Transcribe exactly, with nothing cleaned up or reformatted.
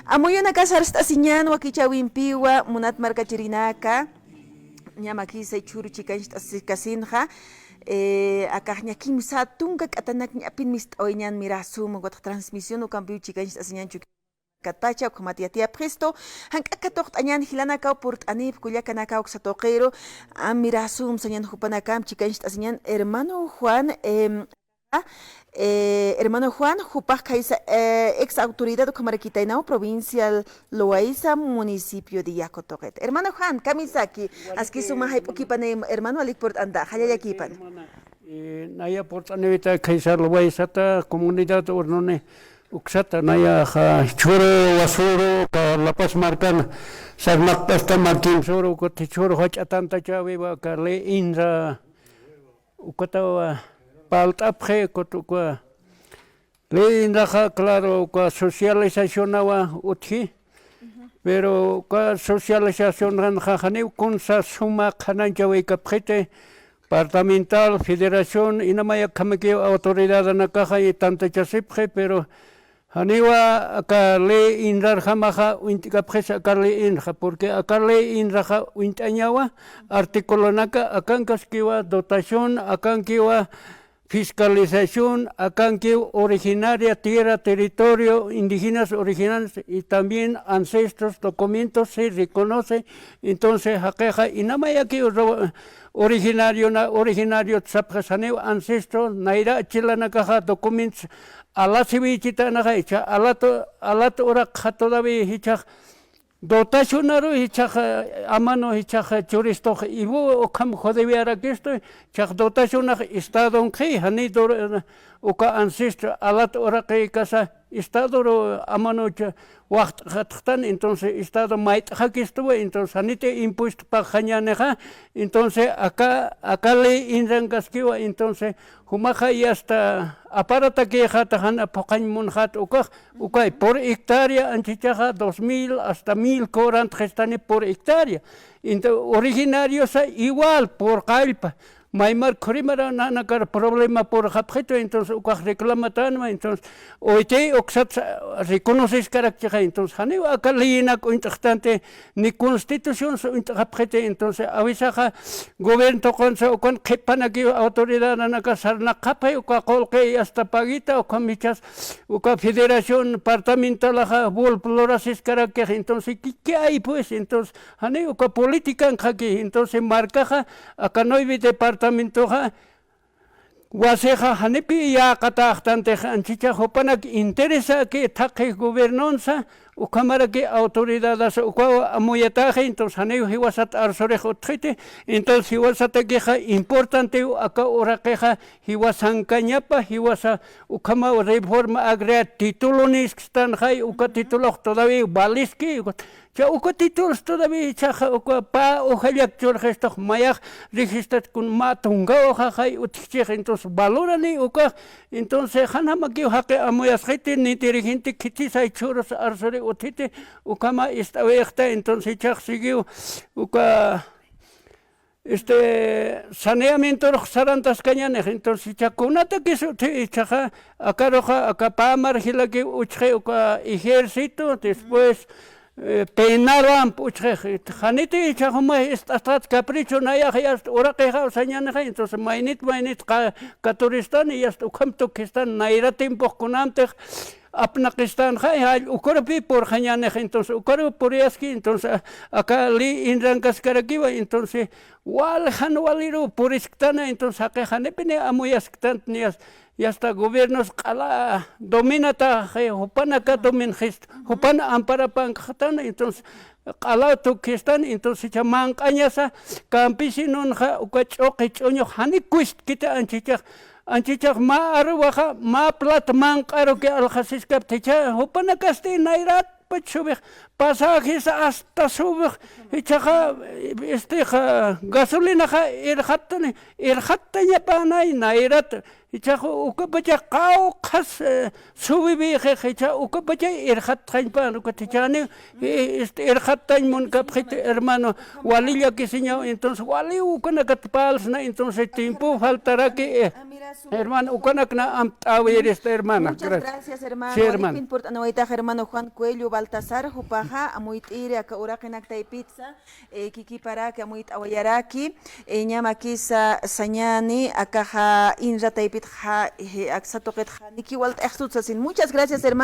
Amuyunaka sarst'asiñan wakichäwimpiwa, munat markachirinaka. Ñamakisa jichhüru chikancht'asikasinxa, eh, akax ña kimsa tunka k'atanak ñapin mist'awayañan Mirasum, ukatxa transmisión ukampiw chikancht'asiñan Chukiyawu katacha, ukhamat yatiyapxistu, jank'ak katuqt'añan jilanakaw purt'anipki, kullakanakaw uksa tuqiru, a, Mirasum sañan jupanakamp chikancht'asiñan hermano Juan, em, Eh, hermano Juan, jupax khaysa, eh, ex autoridad ukhamarkitaynaw provincia Loaiza, municipio de Yaco tuqit. Hermano Juan, kamisaki, aski suma jayp'ukipani, hermano, walik purt'anta, jallallakipan. Eh, naya purt'aniwita khaysa Loaizata, comunidad Hornone, uksata, naya ja, jichhüru wasüru, ka La Paz markan, sarnaqt'asta markin suru, ukat jichhüru jach'a tantachäwiwa, ka ley INRA, ukatawa parlt'apxi, ukat uka ley INRAxa, claro, uka socializacionawa utji, pero uka socializacionanxa janiw kunsa suma qhanañchawikapxiti, departamental, federación, inamaya ukhamakiw autoridadanakaxa y tantachasipxi, pero janiwa aka ley INRArjamaxa uñt'kapxis aka ley INRAxa, porque aka ley INRAxa uñt'añawa articulonaka, akankaskiwa dotación, akankiwa fiscalización, akankiw originaria, tierra, territorio, indígenas originarios y también ancestros, documentos se reconoce. Entonces jaqixa inamayakiw ro-, originario, na, originario sapxi, janiw ancestro, nayra chilanakaxa documentos alasiwichitanaxa, jichha alat, alat uraqxa todavía jichhax dotacionaru jichhax, eh, amanu jichhax, eh, churistux ibu ukham jodiwiarakistu, jichhax dotacionax estadonkxi, jani dor-, uka ancestro alat uraqikasa estadoru amanu jichha waxt'xatxtan, entonces estado mayt'xakistuwa, entonces janiti impuesto pagxañänixa, entonces aka, aka ley INRAnkaskiwa, entonces jumaxa y hasta aparatakïxata jan phuqhañ munxät ukax, ukay, por hectárea anchichaxa dos mil hasta mil cobrantxistani por hectárea. Ento-, originariosa igual por qallpa. Maymar khurimarananakar problema purxapxitu, entonces ukax reclamatänwa, entonces, oytï uksat reconoceskaraki, entonces, janiw aka leyinak uñt'xtanti, ni constitución uñt'xapxiti, entonces, awisaxa, gobierno tuqunsa ukan qhipanakiw autoridadanaka sarnaqapxi uka qullqi hasta paguita, ukham jichhas uka federación departamentalaxa vol lurasiskarakix, entonces, ¿qué, qué hay, pues? Entonces, jani uka politikanxaki, entonces, markaxa, aka nueve departamentoxa, wasixa janipi yäqatäxtantix, anchicha jupanak interesäki thaqhix gobiernonsa, ukhamaraki autoridadasa ukaw amuyatäxi, entonces janiw jiwasat arsurix utjxiti, entonces jiwasatakixa importantew aka uraqixa jiwasankañapa, jiwasa ukhamaw reforma agraria titulo niskstanxay, uka titulox todavía valiski, Cha uka títulos todavía jichhaxa uka pä ujallak churxistux mayax registratkun mä tunkaw jaxay utjchix, entonces valorani ukax, entonces janjamakiw jaqi amuyasxiti, ni dirigente khitisa jichhürus arsuri utjiti, ukhama ist'awixta, entonces jichhax siguiw uka este, saneamientorux sarantaskañanix, entonces, jichha kunatakis utji, jichhaxa, akaruxa, aka pä marjilakiw uchxi uka ejército, después, eh, penaramp uchxix, janiti jichhax jumax ist'axtxat capricho nayax yast uraqixaw sañänixa, entonces, maynit, maynit qa-, katuristan, yast ukham tukhistan, nayra tiempux kunämtix, apnaqistanxa, jall ukarupi purxañänix, entonces, ukarupi puriyaski, entonces, a-, aka ley INRAnkaskarakiwa, entonces, waljan waliruw purisktan, entonces, jaqix janipini amuyasktant, niyas, yasta gobiernos q'ala dominata, je-, jupanaka dominxist, jupan amparapankxtan, entonces, q'ala tukhistan, entonces, jichha manq'añasa, campesinonxa, uka ch'uqi ch'uñux, jani kuystkiti anchichax, Anchichax mä aruwaxa, mä plata manq'aruki alxasiskapti, jichha jupanakasti nayratpach subix, pasajes hasta subix, jichhaxa, este, gasolinaxa irxattani, irxattañapänay, nayrat, Ichax ukapacha qawqhas, eh, subiwixix, icha ukapacha irxattañpan, ukat jichhani, eh, este, irxattañ munkapxit, hermano, wali llakisiñaw, entonces, wali ukanakat parlsna, entonces, tiempo faltaraki, eh, hermano, ukanakna amt'awir, este, hermana. Muchas gracias, hermano. Sí, hermano. Wali p'inpurt'anawaytax, hermano Juan Cuello Baltasar, jupaxa amuyt'iri aka uraqinak taypitsa, eh, kikiparaki amuyt'awayaraki, eh, ñamakisa sañani, akaxa inra taypitxa, eh, aksa tuqitxa, niki walt'axsut sasin. Muchas gracias, hermano.